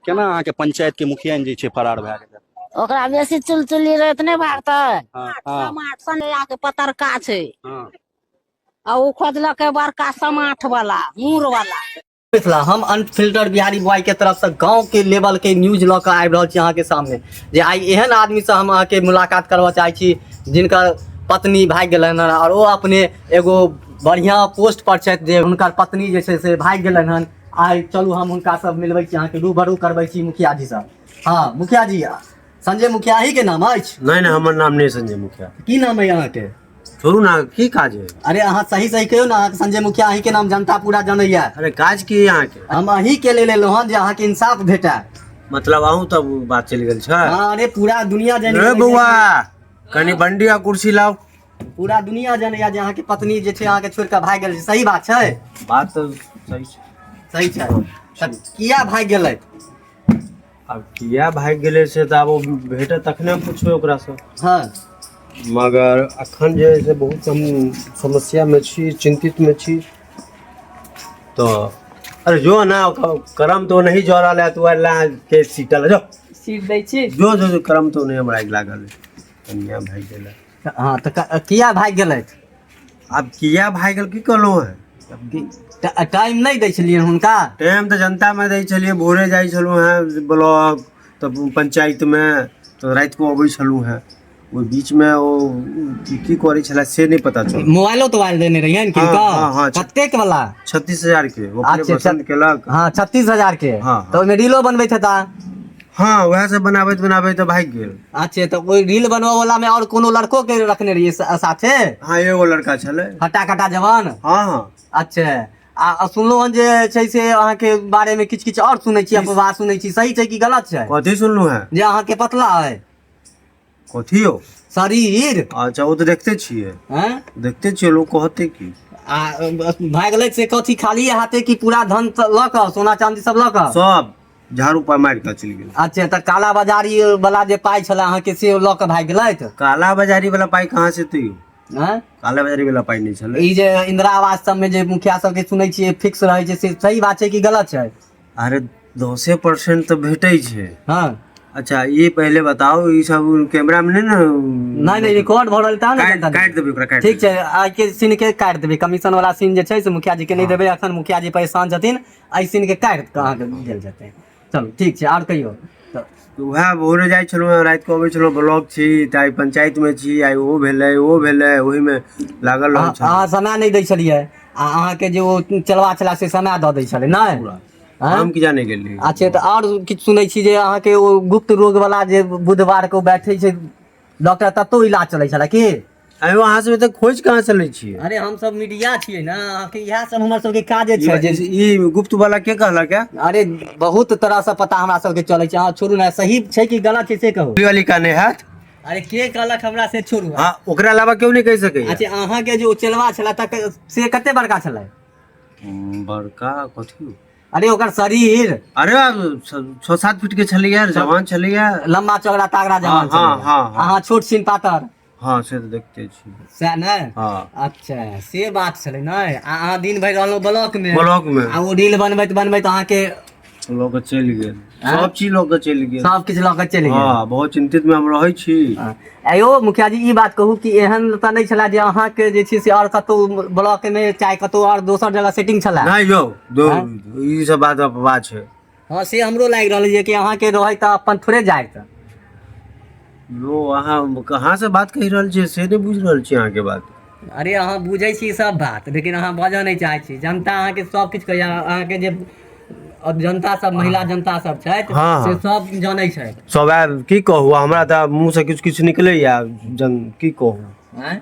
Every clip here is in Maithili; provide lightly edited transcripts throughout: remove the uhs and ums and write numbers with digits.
केना अहाँके पंचायत के मुखिया जे छै फरार भए गेलै? ओकरा बेसी चुलचुली रहै तऽ नहि भागतै। हँ हँ समाठ सनैया के पतरका छै। हँ आ ओ खोजलकै बड़का समाठ वाला, मूर वाला। मिथिला, हम अनफिल्टर बिहारी बॉय के तरफ से गांव के लेवल के न्यूज लऽ कऽ आबि रहल छी अहाँके सामने, जे आइ एहन आदमी से हम अहाँके मुलाकात करबऽ चाहै छी जिनकर पत्नी भागि गेलनि हन आओर ओ अपने एगो बढ़िआँ पोस्ट पर छथि, जे हुनकर पत्नी जे छै से भागि गेलनि हन। आइ चलू हम हुनका सब मिलबै छी, अहाँके रूबरू करबै छी मुखिया जी सब। हँ मुखिया जी, संजय मुखिया अहीँके नाम अछि? नहि नहि, हमर नाम नहि संजय मुखिया। की नाम अइ अहाँके? छोड़ू ना, की काज है? अरे अहाँ सही सही कहियौ ने, अहाँके संजय मुखिया अहीँके नाम जनता पूरा जनैया। अरे काज की है अहाँके? हम अहीँके लेल एलहुँ हन जे अहाँके इंसाफ भेटय। मतलब अहूँ तब बात चलि गेल छै? हँ, अरे पूरा दुनिया जानि रे गेलै जे- बौआ, कनि बंडी आ कुर्सी लाउ। पूरा दुनिया जानैया जे अहाँके पत्नी जे छै अहाँके छोड़ि कऽ भागि गेल छै। सही बात छै? बात तऽ सही छै। सही छै, तऽ किया भागि गेलै? आब किया भागि गेलै से तऽ आब ओ भेटत तखने हम पुछबै ओकरासँ। हँ मगर अखन जे है से बहुत हम समस्यामे छी, चिन्तितमे छी। तऽ अरे जो ना, करम तो नहीं जऽ रहल है, तू अल्लाह के सीटल जो। सीट दै छी। जो जो जो, करम तो नहीं हमरा लागल है। कन्या भागि गेलै। हँ, तऽ किया भागि गेलै? आब किया भागि गेल की कहलहुँ है? टाइम नहि दै छलियै हुनका? टाइम तऽ जनतामे दै छलियै। भोरे जाइ छलहुँ हेँ ब्लॉक, तऽ पंचायतमे, तऽ राति कऽ अबै छलहुँ हेँ। ओहि बीचमे ओ की की करै छलै से नहि पता चलल। मोबाइलो तोबाइल देने रहियै ने किनका? हँ, हँ। कतेक वाला? 36,000 के ओ अपने अच्छा, पसन्द केलक। हँ, 36,000 के। हँ, हँ। तऽ ओहिमे रीलो बनबैत हेता। हँ, उएह सब बनाबैत बनाबैत तऽ भागि गेल। अच्छा, तऽ ओहि रील बनबऽ वाला मे आओर कोनो लड़को के रखने रहियै साथे? हँ, एगो लड़का छलै। हट्टा कट्टा जवान? हँ हँ। अच्छा, आ सुनलहुँ हन जे छै से अहाँके बारे मे किछु किछु आओर सुनै छी, अफवाह सुनै छी, सही छै कि गलत छै? कथी सुनलहुँ हेँ? जे अहाँके पतला अइ। कथी यौ? शरीर। अच्छा, ओ तऽ देखते छियै। हँ, देखते छियै, लोक कहते की। आ भागि गेलै से कथी, खाली हाथे कि पूरा धन लऽ कऽ, सोना चाँदी सब लऽ कऽ? सब झाड़ू पा मारि कऽ चलि गेल। अच्छा, तऽ काला बाजारी वाला जे पाइ छलै अहाँके से लऽ कऽ भागि गेलथि? काला बाजारी वाला पाइ कहाँ से एतै यौ? आँय? काला बाजारी वाला पाइ नहि छलै। ई जे इंदिरा आवास सबमे जे मुखिया सबके सुनै छियै फिक्स रहै छै, से सही बात छै कि गलत छै? अरे 10% तऽ भेटै छै। हँ। अच्छा, ई पहिले बताउ, ई सब कैमरा मे नहि ने? नहि नहि, रिकॉर्ड भऽ रहल तहन ने काटि जनता। काटि देबै ओकरा, काटि। ठीक छै, आइ के सीन के काटि देबै। कमीशन वाला सीन जे छै से मुखिया जी के नहि देबै। अखन मुखिया जी परेशान छथिन, एहि सीन के काटि कऽ अहाँके देल जेतै। चलू ठीक छै, आर कहियौ तऽ। उएह भोरे जाइ छलहुँ हेँ, राति कऽ अबै छलहुँ। ब्लॉक छी तऽ आइ पंचायतमे छी, आइ ओ भेलै ओ भेलै, ओहिमे लागल रहै छलहुँ। अहाँ समय नहि दै छलियै आ अहाँके जे ओ चलवा छलै से समय दऽ दै छलै नहि? पूरा। आँय? हम की जाने गेलियै। अच्छा, तऽ आओर किछु सुनै छी जे अहाँके ओ गुप्त रोग वाला जे बुधवार के ओ बैठै छै डॉक्टर, ततौ इलाज चलै छलै की? आयो, अहाँ सब एते खोज कहाँ से लै छियै? अरे हम सब मीडिया छियै ने अहाँके, इएह सब हमर सबके काजे छै जे ई गुप्त वाला के कहलक है? अरे बहुत तरह से पता हमरा सबके चलै छै। अहाँ छोड़ू ने, सही छै कि गलत छै से कहू। वाली का नहि हैत। अरे के कहलक हमरा से छोड़ू। हाँ, ओकरा अलावा केओ नहि कहि सकैया। अच्छा, अहाँके जे ओ चेलवा छलै तक से कते बड़का छलै? बड़का कथी? अरे ओकर शरीर। अरे 6-7 फीट के छलैया, जवान छलैया। लम्बा चौड़ा तागड़ा जवान हँ, छलै। हँ, हँ। अहाँ छोट छिन पातर। हँ, से तऽ देखते छी। सएह ने? हँ। अच्छा, से बात छलै ने। आ अहाँ दिन भरि रहलहुँ ब्लॉक मे। ब्लॉक मे। आ ओ रील बनबैत बनबैत अहाँके लऽ कऽ चलि गेल, सब चीज लऽ कऽ चलि गेल। सब किछु लऽ कऽ चलि गेल। हँ, बहुत चिन्तित मे हम रहै छी। हँ। आंय मुखिया जी, ई बात कहू कि एहन तऽ नहि छलै जे अहाँके जे छै से आओर कतहु ब्लॉक मे चाहे कतहु आओर दोसर जगह सेटिंग छलै? नहि यौ, ई सब बात अफवाह छै। हँ, से हमरो लागि रहल ये कि अहाँके रहै तऽ अपन थोड़े जाइत। यौ, अहाँ कहाँ से बात कहि रहल छियै से नहि बुझि रहल छी अहाँके बात। अरे अहाँ बुझै छी सब बात, लेकिन अहाँ बजऽ नहि चाहै छी। जनता अहाँके सब किछु कहैया। अहाँके जे जनता सब, महिला जनता सब छथि, हँ, से हँ। सब जनै छथि। सब आयल, की कहू, हमरा तऽ मुँह से किछु किछु निकलैया जन, की कहू। आँय?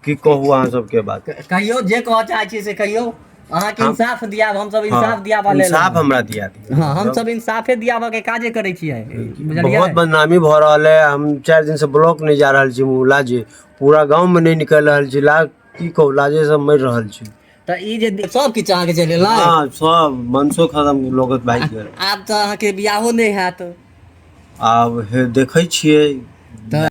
की कहू अहाँ सबके बात? कहियौ, जे कहऽ चाहै छी से कहियौ। अहाँके इंसाफ दियाब हमसब, इंसाफ दियाबऽ लेल। इंसाफ हमरा दिया दिअ। हँ, हमसब इंसाफे दियाबऽ के काजे करै छियै, बुझलियै? बहुत बदनामी भऽ रहल है। हम 4 दिन से ब्लॉक नहि जा रहल छी लाजे, पूरा गाँव में नहि निकलि रहल छी। ला की कहू, लाजे से मरि रहल छी। तऽ ई जे सब किछु अहाँके चलि एलै? हँ, सब मनसो खत्म लोकत भागि गेल। आब तऽ अहाँके बियाहो नहि हैत। आब हे देखै छियै। तऽ